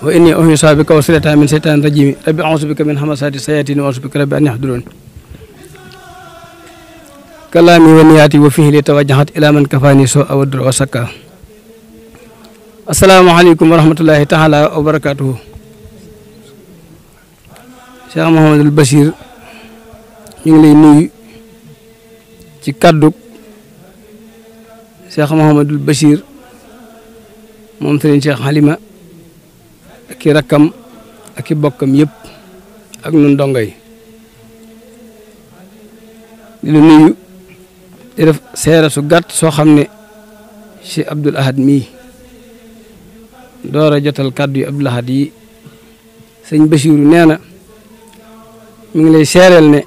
wa inni uhiisuha bika wa suriyataha min shaytaani rajiim rabbi a'uuzu bika min hamazaati sayaatiin wa a'uuzu bika rabbi an yahduruun kalaami wa niyaati wa fi'li tawajjahat ila man kafaani soo aw dur wa sakka. asalaamaaleykum wa rahmatullahi taala wa barakaatuhu. Cheikh Mouhamadul Bachir ñu ngi lay nuyu ci kàddug Cheikh Mouhamadul Bachir moom Serigne Cheikh Halima ak i rakkam ak i bokkam yëpp ak nun dongo yi di la nuyu di def seera su gàtt soo xam ne Cheikh Abdoul Ahad mii door a jotal kàddu yu Abdoul Ahad yi sëñ Bachiru nee na mi ngi lay seereel ne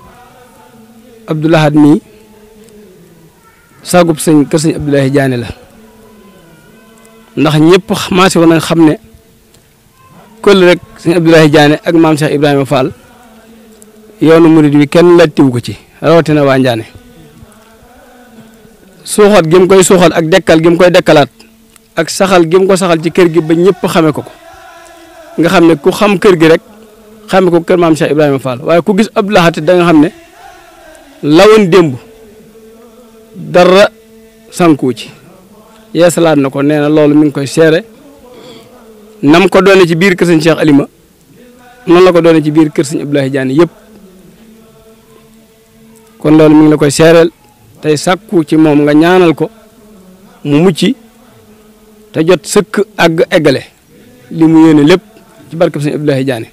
Abdoul Ahad mii sagub kër sëñ Abdoulaye Diané la ndax ñëpp maase woon na xam ne këll rek sëñ Abdoulaye Diané ak maam Cheikh Ibrahima Fall yoonu murid wi kenn laajtiwu ko ci rawatina waa Diané suuxat gi mu koy suuxat ak dekkal gi mu koy dekkalaat ak saxal gi mu ko saxal ci kër gi ba ñëpp xame ko nga xam ne ku xam kër gi rek xame ko kër maam Cheikh Ibrahima Fall waaye ku gis Abdoul Ahad da nga xam ne lawoon démb dara sànku ci yeesalaat na ko nee na loolu mi ngi koy seere nam ko doone ci biir kër sëñ Cheikh Alima noonu la ko doone ci biir kër sëñ Abdoulaye Diané yëpp kon loolu mi ngi la koy seereel tey sàkku ci moom nga ñaanal ko mu mucc te jot sëkk àgg eggale li mu yéene lépp ci barkeb sëñ Abdoulaye Diané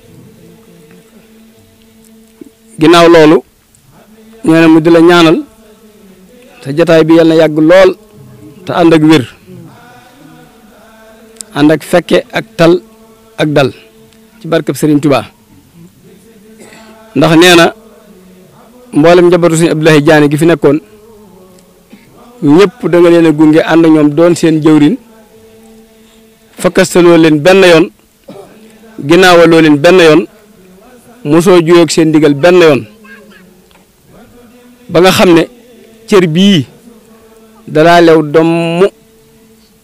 ginnaaw loolu nee na mu di la ñaanal te jataay bi yal na yàgg lool te ànd ak wér ànd ak fekke ak tal ak dal ci barkeb Serigne Touba ndax nee na mboolem njabootu sëñ Abdoulaye Diané gi fi nekkoon ñëpp da nga leen a gunge ànd ñoom doon seen jëwrin fakkastaloo leen benn yoon ginnaawaloo leen benn yoon mosoo juyoog seen digal benn yoon ba nga xam ne cër bii dalaa lew domm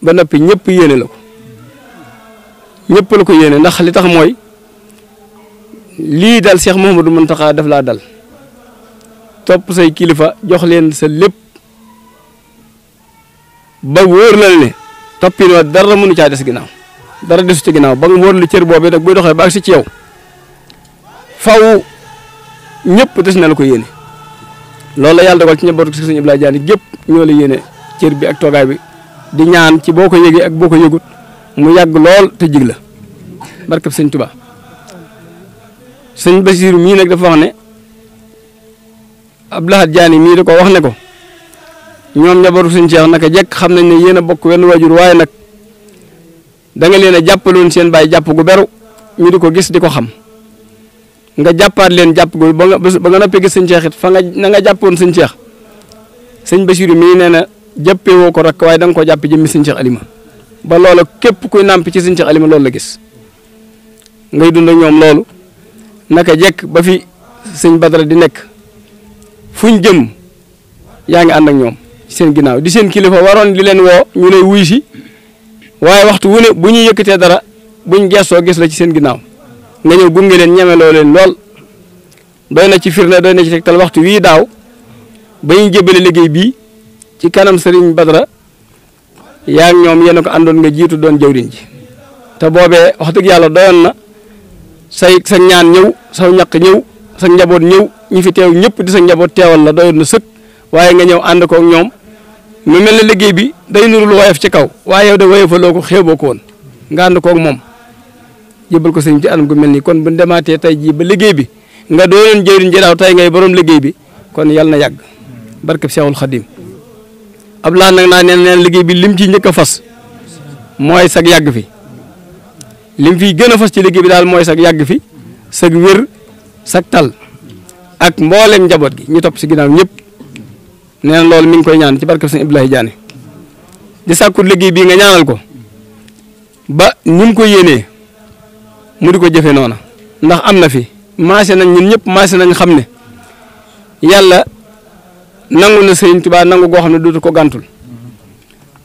ba noppi ñëpp yéene la ko ñëpp la ko yéene ndax li tax mooy lii dal Cheikh Mouhamadou Mountakha daf laa dal topp say kilifa jox leen sa lépp ba wóor na ne toppin wa dara mënu caa des ginnaaw dara desu ci ginnaaw ba nga wóor la cër boobee nag buy doxee ba agsi ci yow faw ñëpp des na la ko yéene loolu la yàlla dogal ci njabootu sëñ Abdoulaye Diané gépp ñoo la yéene cër bi ak toogaay bi di ñaan ci boo ko yëgee ak boo ko yëgut mu yàgg lool te jig la barkab sëñ Touba sëñ Basiru mii nag dafa wax ne Abdoul Ahad Diané mii da ko wax ne ko ñoom njabootu sëñ Cheikh naka jekk xam nañ ne yéen a bokk wenn waajur waaye nag da nga leen a jàppaloon seen baay jàpp gu beru ñu di ko gis di ko xam nga jàppaat leen jàpp gu ba nga noppee gis sëñ Cheikh it fa nga na nga jàppoon sëñ Cheikh sëñ Bassirou mii nee na jàppee woo ko rek waaye da nga ko jàpp jëmmi sëñ Cheikh Alima ba loola képp kuy nàmp ci sëñ Cheikh Alima loolu la gis ngay dund ak ñoom loolu naka jekk ba fi sëñ Badara di nekk fuñ jëm yaa ngi ànd ak ñoom seen ginnaaw di seen kilifa waroon di leen woo ñu lay wuy si waaye waxtu wu ne bu ñuy yëkkatee dara buñ geesoo gis la ci seen ginnaaw nga ñëw gunge leen ñemeloo leen lool doy na ci firnde doy na ci tegtal waxtu wii daaw ba ñu jébale liggéey bii ci kanam Serigne Badara yaa ngi ñoom yéen a ko àndoon nga jiitu doon jawriñ ji te boobee wax dëgg yàlla doyoon na sa ñaan ñëw sa ñaq ñëw sa njaboot ñëw ñi fi teew ñëpp di sa njaboot teewal la doyoon na sëkk waaye nga ñëw ànd koog ñoom mu mel ne liggéey bi day nuru lu woyof ci kaw waaye yow de woyofaloo ko xeeboo ko woon nga ànd koog moom jébal ko sëñ ci anam gu mel nii kon bu demaatee tey jii ba liggéey bi nga doonoon jëriñ jëdaaw tey ngay borom liggéey bi kon yàlla na yàgg barkeb Seexul Xadim Abdoul Ahad nag naa neen liggéey bi lim ci njëkk a fas mooy sag yàgg fi lim fi gën a fas ci liggéey bi daal mooy sag yàgg fi sag wér sag tal ak mboolem njaboot gi ñu topp si ginnaaw ñëpp nee na loolu mi ngi koy ñaan ci barkeb sëñ Abdoulaye Diané di sàkku liggéey bii nga ñaanal ko ba ni mu ko yéenee mu di ko jëfee noona ndax am na fi maase nañ ñun ñëpp maase nañ xam ne yàlla nangu na sëñ Tuubaa nangu goo xam ne dootu ko gàntul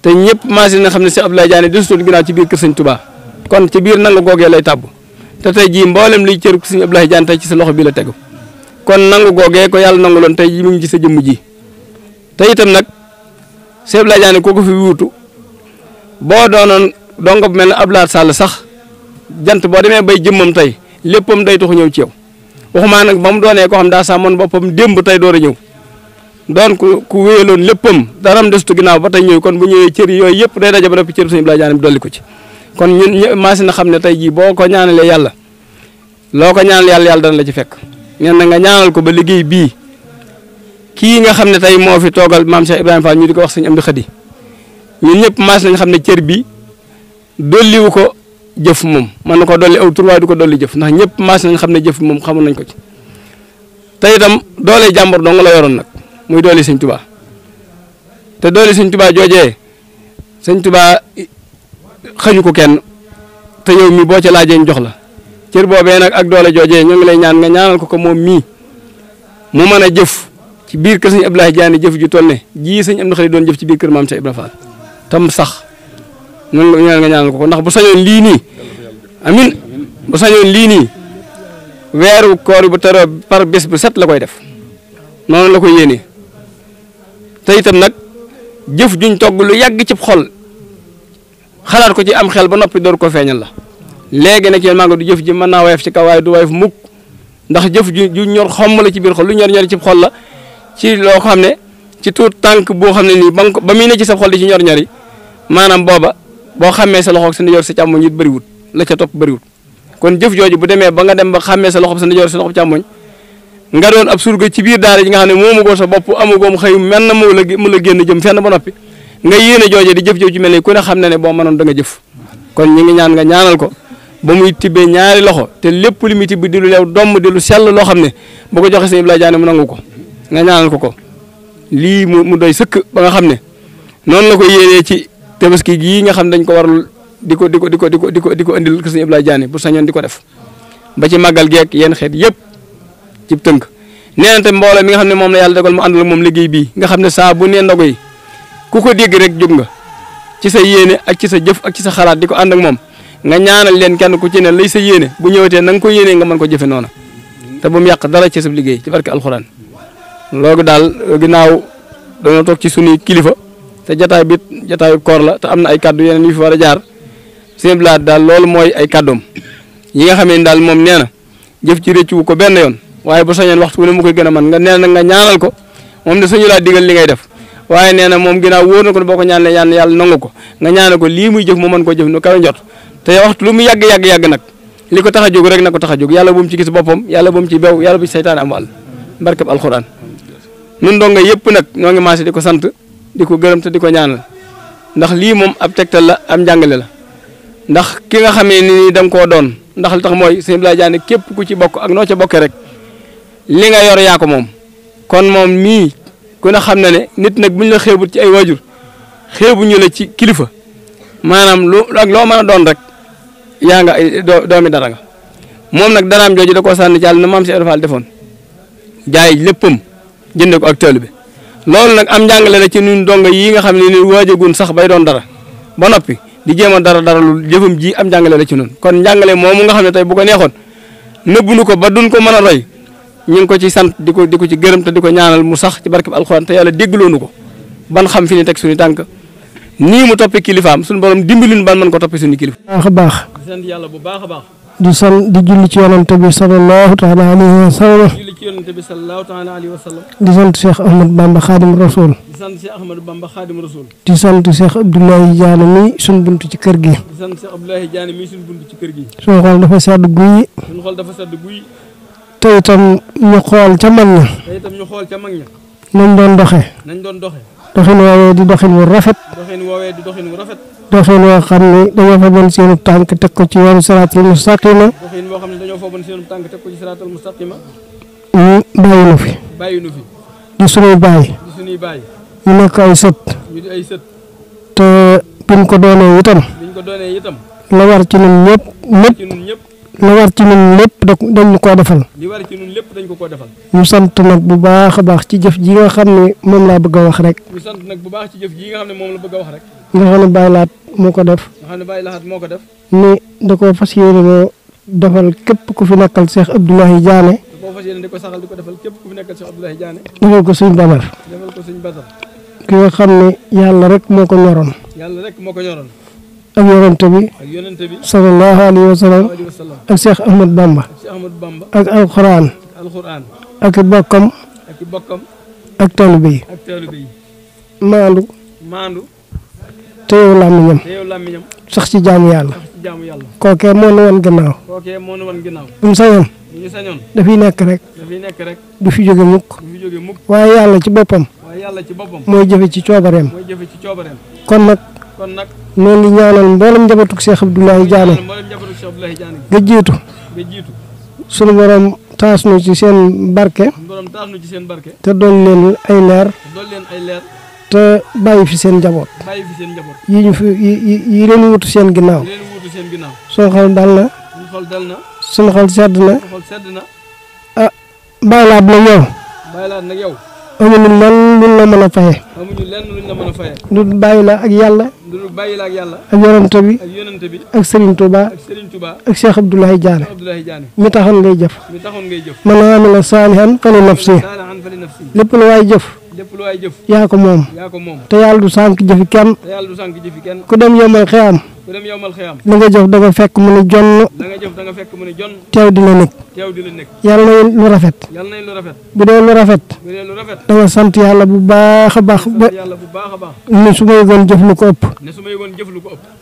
te ñëpp maase nañ xam ne Cheikh Abdoulaye Diané desutoon ginnaaw ci biir kër sëñ Tuubaa kon ci biir nangu googee lay tàbb te tey jii mboolem liy cër Sëñ Abdoulaye Diané tey ci sa loxo bii la tegu kon nangu googee ko yàlla nangu loon tey jii mu ngi ci sa jëmm ji te itam nag Sëñ Abdoulaye Diané koo ko fi wuutu boo doonoon dongo bu mel ne Abdoulaye Sall sax jant boo demee bay jëmmam tey léppam day taxu ñëw ci yow waxumaa nag ba mu doonee koo xam daa sàmmoon boppam démb tey door a ñëw doon ku wéyaloon léppam daram desutu ginnaaw ba tey ñëw kon bu ñëwee cër yooyu yëpp day daje ba noppi cër Sëñ Abdoulaye Diané bi dolli ko ci kon ñun maasi na xam ne tey jii boo ko ñaanalee yàlla loo ko ñaanal yàlla yàlla dana la ci fekk ñen na nga ñaanal ko ba liggéey bii kii nga xam ne tey moo fi toogal maam Cheikh Ibrahima Fall ñu di ko wax Sëñ Amdi Xadi ñun ñëpp maas nañ xam ne cër bi dolliwu ko jëf moom mën na ko dolli aw tur waaye du ko dolli jëf ndax ñëpp maas nañ xam ne jëf moom xamoon nañ ko ci te itam doole jàmbur dong la yoroon nag muy doole Sëñ Tuubaa te doole Sëñ Tuubaa joojee Sëñ Tuubaa xañu ko kenn te yow mii boo ca laajee ñu jox la cër boobee nag ak doole joojee ñoo ngi lay ñaan nga ñaanal ko moom mii mu mën a jëf ci biir kër Sëñ Abdoulaye Diané jëf ju toll ne jii Sëñ Amdi Xadi doon jëf ci biir kër maam Cheikh Ibrahima Fall tam sax noonu la nga ñaanal ko ndax bu sañoon lii nii amin bu sañoon lii nii weeru koor bu teroo par bés bu set la koy def noonu la koy yéenee te itam nag jëf juñ togg lu yàgg ci xol xalaat ko ci am xel ba noppi door ko feeñal la léegi nag yéen maa ngi du jëf ji mën naa woyof ci kaw waaye du woyof mukk ndax jëf ju ñor xomm la ci biir xol lu ñor ci xol la ci loo xam ne ci tuut tànk boo xam ne nii ba muy ne ci sa xol di ci ñor-ñori maanaam booba boo xàmmee sa loxo ak sa ndijoor sa càmmoñ it bëriwut la ca topp bëriwut kon jëf jooju bu demee ba nga dem ba xàmmee sa loxo sa ndijoor sa loxo càmmoñ nga doon ab surga ci biir daara ji nga xam ne moomugoo sa bopp amugoom xëy mel na mu la génn jëm fenn ba noppi nga yéene jooje di jëf-jëf ju mel ni ku ne xam na ne boo mënoon da nga jëf kon ñi ngi ñaan nga ñaanal ko ba muy tibbee ñaari loxo te lépp li muy tibb di lu leew domm di lu sell loo xam ne bu ko joxe Sëñ Abdoulaye Diané mu nangu ko nga ñaanal ko lii mu doy sëkk ba nga xam ne noonu la ko yéenee ci tabaski gii nga xam ne dañ ko warul di ko indil ko Sëñ Abdoulaye Diané bu sañoon di ko def ba ci màggal geek yenn xeet yëpp ci tënk nee na te mbooloo mi nga xam ne moom la yàlla dogal mu àndal moom liggéey bii nga xam ne saa bu nee ndogo yi ku ko dégg rek jóg nga ci sa yéene ak ci sa jëf ak ci sa xalaat di ko ànd ak moom nga ñaanal leen kenn ku ci ne lay sa yéene bu ñëwatee na nga ko yéenee nga mën ko jëfe noona te bu mu yàq dara ci sa liggéey ci barke alxuraan loolu daal ginnaaw dañoo toog ci sunuy kilifa te jataay bi jataayu koor la te am na ay kaddu yeneen yu fi war a jaar Sëñ Abdoulaye daal loolu mooy ay kaddoom yi nga xam ne daal moom nee na jëf ci rëccu ko benn yoon waaye bu sañoon waxtu ne mu koy gën a mën nga nee na nga ñaanal ko moom de suñu laa digal li ngay def waaye nee na moom ginnaaw wóor na ko boo ko ñaanalee yàlla nangu ko nga ñaanal ko lii muy jëf mu mën koo jëf nu kawe njot te waxtu lu mu yàgg nag li ko tax a jóg rek na ko tax a jóg yàlla bu mu ci gis boppam yàlla bu mu ci bew yàlla bu ci saytaane am wàll barkeb alxuraan nun donga yëpp nag ñoo ngi maase di ko sant di ko gërëm te di ko ñaanal ndax lii moom ab tegtal la am njàngale la ndax ki nga xamee ni nii da nga koo doon ndax li tax mooy Sëñ Abdoulaye Diané képp ku ci bokk ak noo ca bokkee rek li nga yor yaa ko moom kon moom mii ku ne xam na ne nit nag buñ la xeebut ci ay waajur xeebuñu la ci kilifa maanaam ak loo mën a doon rek yaa nga doomi dara nga moom nag daraam jooju da koo sànni ci yàlla na maam si Fall defoon jaay léppam jënde ko ak tëll bi loolu nag am njàngale la ci ñun donga yi nga xam ne ni waajagun sax bay doon dara ba noppi di jéem a dara lu jëfam ji am njàngale la ci ñun kon njàngale moomu nga xam ne tey bu ko neexoon nëbbunu ko ba duñ ko mën a roy ñu ngi ko ci sant di ko ci gërëm te di ko ñaanal mu sax ci barkeb alxuraan te yàlla déggloonu ko ban xam fi ni teg suñu tànk nii mu toppee kilifaam suñu borom dimbalin ban mën ko toppee suñu kilifa. baax di sant yàlla bu baax a baax. di julli ci yonante bi sallallahu taala alayhi wa sallam. julli ci yonante bi sallallahu taala alayhi wa sallam. di sant Cheikh Ahmad Bamba Khadim Rasoul. di sant Cheikh Ahmadou Bamba Khadim Rasoul. di sant Cheikh Abdoulaye Diané mi suñu buntu ci kër gi. di sant Cheikh Abdoulaye Diané mi suñu buntu ci kër gi. suñu xol dafa sedd guy. suñu xol dafa sedd guy. te itam ñu xool ca mag ña. nañ doon doxe. doxin woowee di doxin wu rafet. doxin woo xam ne dañoo fa bon seenu tànk teg ko ci yoonu siraatal mustaqima. ñu bàyyi nu fi. di sunuy baay. ñu nekk ay sët. te biñ ko doonee itam. la war ci ñun ñëpp. la war ci ñun lépp dañ koo defal. ñu sant nag bu baax a baax ci jëf ji nga xam ne moom laa bëgg a wax rek. nga xam ne Baye Laat moo ko def. nga xam ne Baye Lahat moo ko def. ni da koo fas yéene defal képp ku fi nekkal Cheikh Abdoulaye Diané. da koo fas yéene di ko saxal di ko defal képp ku fi nekkal Cheikh Abdoulaye Diané. defal ko sëñ Badar. defal ko sëñ Badar. ki nga xam ne yàlla rek moo ko ñoroon. yàlla rek moo ko ñoroon. ak yonente bi. ak yonente bi. sallallahu alayhi wa sallam. ak Cheikh Ahmad Bamba. ak Cheikh Ahmad Bamba. ak alxuraan. alxuraan. ak i bokkam. ak i bokkam. ak taalibe yi. ak taalibe yi. maandu. teew làmmiñam. sax ci jaamu yàlla. kookee moo nu wan gannaaw. bu ñu sañoon. dafiy nekk rek. du fi jóge mukk. waaye yàlla ci boppam. mooy jëfe ci coobareem. kon nag. ñoo ngi ñaanal mboolem njabootug Cheikh Abdoulaye Diané. nga jiitu. sunu borom taas nu ci seen barke. te doon leen ay leer. te bàyyi fi seen njaboot. yi ñu fi yi leen wutu seen ginnaaw. sunu xol dal na. sunu xol sedd na. ah Baye Lahat nag yow. amuñu lenn luñ la mën a faye. lu bàyyi la ak yàlla. ak yonente bi. ak Serigne Touba. ak Cheikh Abdoulaye Diané. mi taxoon ngay jëf. man amila saalihan fali nafsi. lépp lu waay jëf. yaa ko moom. te yàlla du sànq jëfi kenn. ku dem yomal xiyam. la nga jëf da nga fekk mu ni jonn. teew di la nekk. yàlla na lu rafet. bu dee lu rafet. da nga sant yàlla bu baax a baax ba ni su ma yëgoon jëf lu ko ëpp.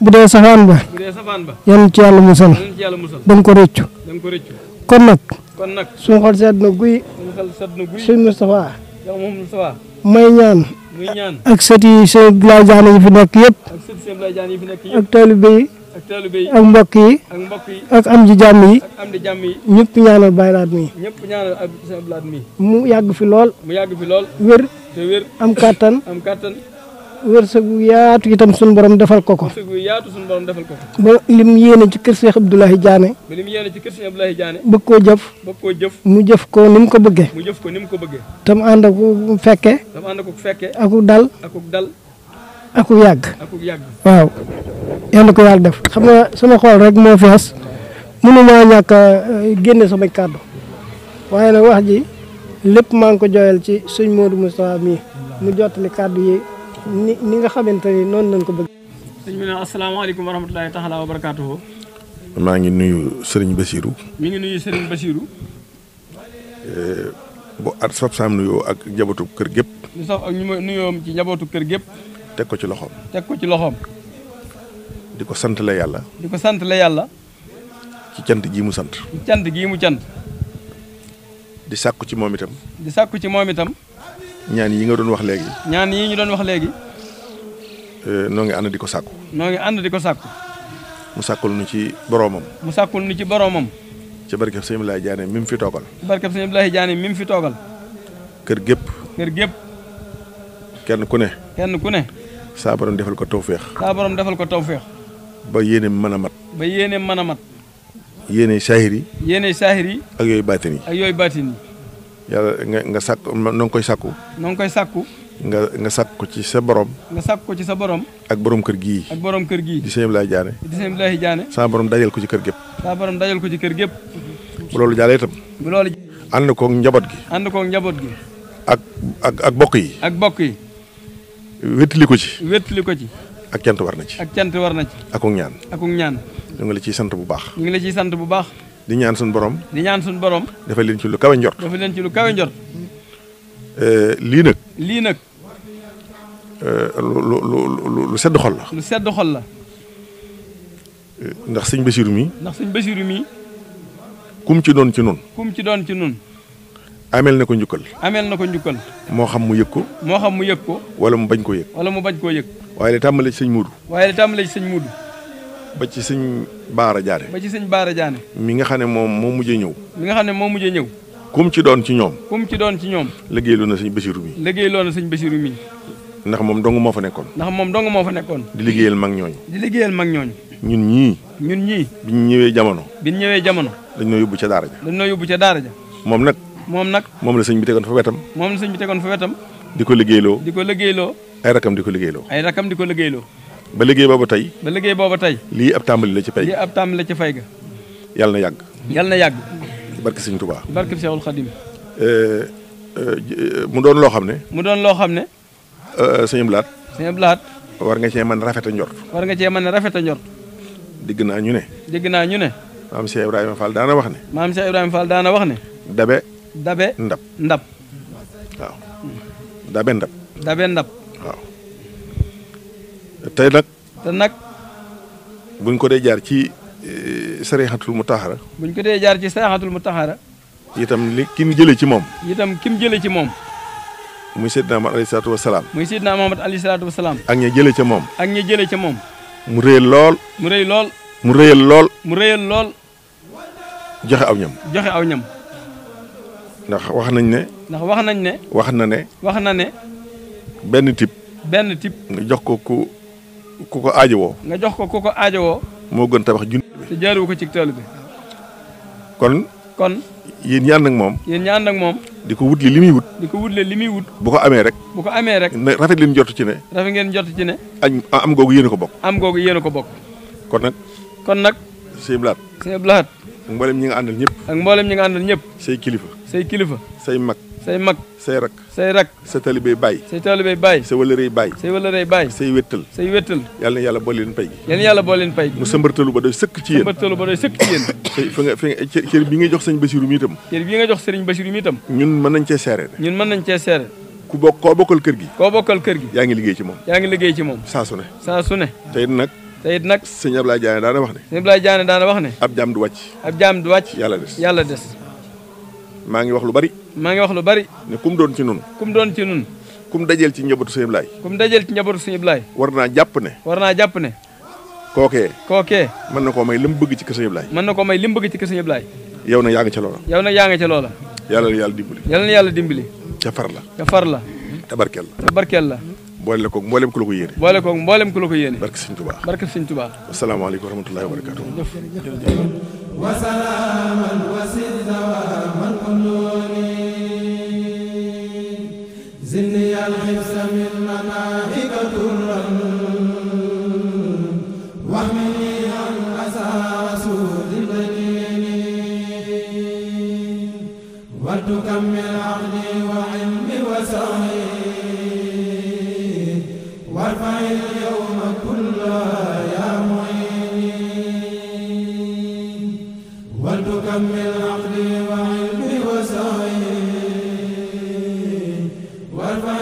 bu dee safaan ba. yal ci yàlla musal. da nga ko rëccu. kon nag. suñu xol sedd na guy. sëñ Moustapha. may ñaan. ak sët yi Cheikh Abdoulaye Diané yi fi nekk yëpp. ak taalibe yi. ak mbokk yi. ak am ji jàmm yi. ñëpp ñaanal Baye Lahat mi. mu yàgg fi lool. wér. am kàttan. wërsëgu yaatu itam sunu borom defal ko ko. ba lim yéene ci kër Cheikh Abdoulaye Diané. bëgg koo jëf. mu jëf ko ni mu ko bëggee. tam ànd ak fekke. akuk dal. akuk yàgg. waaw. yàlla ko yàlla def. xam nga sama xol rek moo fees mënuma ñàkk a génne samay kàddu waaye nag wax ji lépp maa ngi ko jooyal ci sëñ Modou Moustapha mii mu jottali kàddu yi. ni nga xamante ni noonu lañ ko bëgg. sëñ bi ne asalaamaaleykum wa rahmatulahi taala wa barakaatuhu. maa ngi nuyu Serigne Bassirou. mi ngi nuyu Serigne Bassirou. bu at sab saam nuyoo ak njabootu kër gépp. lu sax ak ñu ma nuyoom ci njabootu kër gépp. teg ko ci loxoom. di ko sant la yàlla. ci cant gii mu sant. di sàkku ci moom itam. ñaan yi nga doon wax léegi. noo ngi ànd di ko sàkku. mu sàkkul nu ci boroomam. ci barkeb sëñ Abdoulaye Diané mi mu fi toogal. kër gépp. kenn ku ne. saa borom defal ko tawféex. ba yéene mën a mat. yéene saahir yi. ak yooyu baatin yi. yàlla nga sàkk noo ngi koy sàkku. nga sàkk ko ci sa borom. ak borom kër gii. di sëñ Abdoulaye Diané. sa borom dajal ko ci kër gépp. bu loolu jàllee itam. ànd koog njaboot gi. ak bokk yi. wéttali ko ci. ak cant war na ci. akuk ñaan. ñu ngi la ciy sant bu baax. di ñaan suñu borom. defal leen ci lu kawe njort. lii nag. lu sedd xol la. ndax sëñ Bassirou mi. kum ci doon ci nun. ameel na ko njukkal. moo xam mu yëg ko. wala mu bañ koo yëg. waaye li tàmbalee ci sëñ Muudu. ba ci sëñ Baara Diané. mi nga xam ne moom moo mujjee ñëw. kum ci doon ci ñoom. liggéeyloo na sëñ Bassirou mi. ndax moom dong moo fa nekkoon. di liggéeyal mag ñooñu. ñun ñii. bi ñu ñëwee jamono. dañ noo yóbbu ca daara ja. moom nag. moom la sëñ bi tegoon fa wetam. di ko liggéeyloo. ay rakam di ko liggéeyloo. ba liggéey booba tey. ba liggéey booba tey. lii ab tàmbali la ci fay. lii ab tàmbali la ci fay ga. yàlla na yàgg. yàlla na yàgg. barke Sëñ Tuubaa. barke Seexul Xadim. mu doon loo xam ne. mu doon loo xam ne. sëñ Blaat. sëñ Blaat. war nga cee mën rafet a njort. war nga cee mën rafet a njort. digg naa ñu ne. digg naa ñu ne. maam Cheikh Ibrahima Fall daana wax ne. maam Cheikh Ibrahima Fall daana wax ne. dabe. dabe. ndab. ndab. waaw. dabe ndab. dabe ndab. waaw. tey nag. te nag. buñ ko dee jaar ci sarixatul mutahara. buñ ko dee jaar ci sarixatul mutahara. itam li ki mu jëlee ci moom. itam ki mu jëlee ci moom. muy Seydina Muhammad alayhi salaatu wa salaam. muy Seydina Muhammad alayhi salaatu wa salaam. ak ña jëlee ca moom. ak ña jëlee ca moom. mu réyal lool. mu rëy lool. mu réyal lool. mu réyal lool. joxe aw ñam. joxe aw ñam. ndax wax nañ ne. ndax wax nañ ne. wax na ne. wax na ne. benn type. benn type. nga jox ko ku ko aajowoo. nga jox ko ku ko aajowoo. moo gën tabax junni. te jaaruwu ko ci tool bi. kon. yéen ñi ànd ak moom. yéen ñi ànd ak moom. di ko wut li muy wut. di ko wutle li muy wut. bu ko amee rek. bu ko amee rek. rafet leen jot ci ne. rafet ngeen jot ci ne. am googu yéen a ko bokk. am googu yéen a ko bokk. kon nag. sëñ Blaat. sëñ Blaat. ak mboolem ñi nga àndal ñëpp. ak mboolem ñi nga àndal ñëpp. say kilifa. say kilifa. say mag. say mag. say rak. say rak. sa talibé baay. say talibé baay. sa wëlërëy baay. say wëlërëy baay. say wéttal. say wéttal. yàlla na yàlla boole leen pay gi. yàlla na yàlla boole leen pay gi. mu sëmbartalu ba doy sëkk ci yéen. sëmbartalu ba doy sëkk ci yéen. fi nga cër bi nga jox sëñ Basiru mi itam. cër bi nga jox sëriñ Basiru mi itam. ñun mën nañ cee seere. ñun mën nañ cee seere. koo bokkal kër gi. koo bokkal kër gi. yaa ngi liggéey ci moom. yaa ngi liggéey ci moom. saa su ne. saa su ne. tey nag. sëñ Ablaye Diané daana wax ne. sëñ Ablaye Diané daana wax ne. ab jaam du wàcc. ab jaam du wàcc. yàlla des. yàlla des. maa ngi wax lu bari. maa ngi wax lu bari. ne kum doon ci nun. kum doon ci nun. kum dajeel ci njabootu sëñ Ablaye. kum dajeel ci njabootu sëñ Ablaye. war naa jàpp ne. war naa jàpp ne. kookee. mën na koo may li mu bëgg ci kër sëñ Ablaye. mën na koo may li mu bëgg ci kër sëñ Ablaye. yow nag yaa ngi ca loola. yow nag yaa ngi ca loola. yàlla na yàlla dimbali. yàlla na yàlla dimbali. ca far la. ca far la. te barkeel la. te barkeel la. boole koog mboolem ku la ko yéene. boole koog mboolem ku la ko yéene. barke Sëñ Tuubaa. barke Sëñ Tuubaa. asalaamaaleykum wa rahmatullahi wa barakaatuh. wa salaaman wa siddaman kununi zinni al-hifza min manaahika turran wahmini an asaasudil banini wa tukammil aqdi wa ilmi wa sa'i وارفع اليوم كل يا معين ولتكمل عقلي وعلمي وسعي وارفع